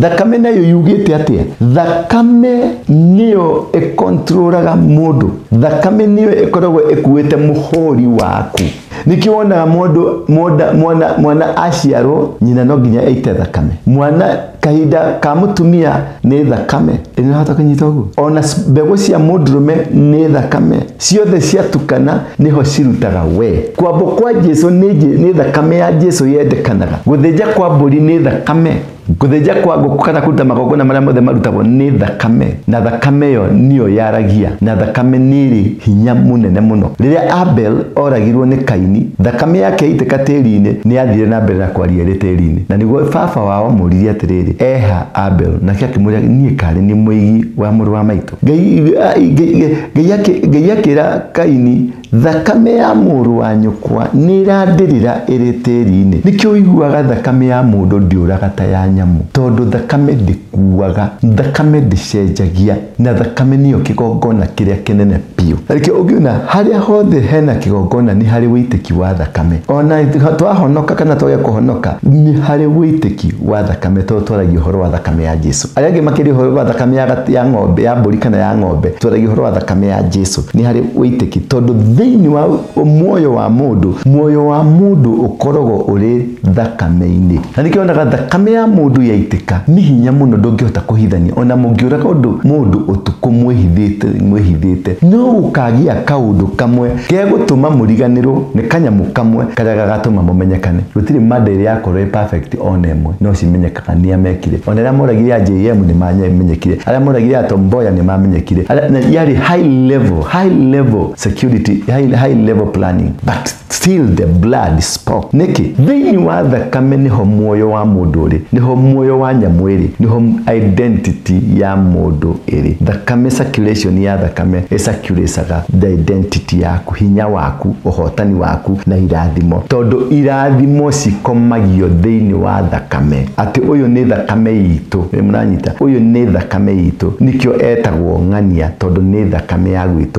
Thakame nayo yugĩte atĩa? Thakame nĩyo ĩkontrolaga mũndũ. Thakame nĩyo ĩkoragwo ĩkuĩte mũhũri waku. Nĩkĩo wonaga mũndũ mwana aciarwo nyina no nginya aite thakame. Mwana kahinda ka mũtumia nĩ thakame. Ĩnahota kũnyita ũguo. Ona mbegũ cia mũndũrũme nĩ thakame. Ciothe ciatukana nĩho cirutaga we. Kwambwo kwa Jesu nĩ thakame ya Jesu yendekanaga. Gũthĩnja kwa mbũri nĩ thakame. Gũthĩnja kwa ngũkũ kana kũruta magongona marĩa mothe marutagwo nĩ thakame. Na thakame ĩyo nĩyo yaragia. Na thakame nĩ ĩrĩ hinya mũnene mũno. Rĩrĩa Abel oragirwo nĩ Kaini, thakame yake yaitĩka tĩri-inĩ, nĩ yathire na mbere na kwaria ĩrĩ tĩri-inĩ. Na nĩguo baba wao amũririe atĩrĩrĩ, eha Abel? Nake akĩmũria, niĩ karĩ nĩ mũigi wa mũrũ wa maitũ. Ngai akĩra Kaini, thakame ya mũrũ wa nyũkwa nĩ ĩrandĩrĩra ĩrĩ tĩri-inĩ. Nĩkĩo ũiguaga thakame ya mũndũ ndĩũraga ta ya nyamũ, tondũ thakame ndĩkuaga, thakame ndĩcenjagia, na thakame nĩyo kĩgongona kĩrĩa kĩnene biũ. Nĩkĩo ũngĩona harĩa hothe hena kĩgongona nĩ harĩ wĩitĩki wa thakame. Ona twahonoka kana twage kũhonoka, nĩ harĩ wĩitĩki wa thakame, tondũ twaragia ũhoro wa thakame ya Jesu. Arĩa angĩ makĩria ũhoro wa thakame ya ng'ombe, ya mbũri kana ya ng'ombe, twaragia ũhoro wa thakame ya Jesu. Nĩ harĩ wĩitĩki, tondũ thĩinĩ wa muoyo wa mũndũ, muoyo wa mũndũ ũkoragwo ũrĩ thakame-inĩ. Na nĩkĩo wonaga thakame ya mũndũ yaitĩka nĩ hinya mũno, ndũngĩhota kũhithania. Ona mũngĩũraga ũndũ mũndũ ũtukũ mwĩhithĩte, no gũkagĩa kaũndũ kamwe gegũtũma mũriganĩrwo nĩ kanyamũ kamwe karĩa gagatũma mũmenyekane. Gũtirĩ manda ĩrĩa yakorwo ĩ perfect ona ĩmwe, no cimenyekaga nĩ amekire. Ona arĩa moragire ya JM nĩ mamenyekire, arĩa moragire ya Tom Mboya nĩ mamenyekire. Yarĩ high level security, high level planning, but still the blood spoke. Nĩkĩ? Thĩinĩ wa thakame nĩho muoyo wa mũndũ ũrĩ, nĩho muoyo wa nyamũ ĩrĩ, nĩho identity ya mũndũ ĩrĩ. Thakame, circulation ya thakame ĩcirculacaga the identity yaku, hinya waku, ũhotani waku na irathimo, tondũ irathimo cikomagio thĩinĩ wa thakame. Atĩ ũyũ nĩ thakame itũ, nĩ mũranyita? Ũyũ nĩ thakame itũ, nĩkĩo etagwo ng'ania, tondũ nĩ thakame ya gwitũ.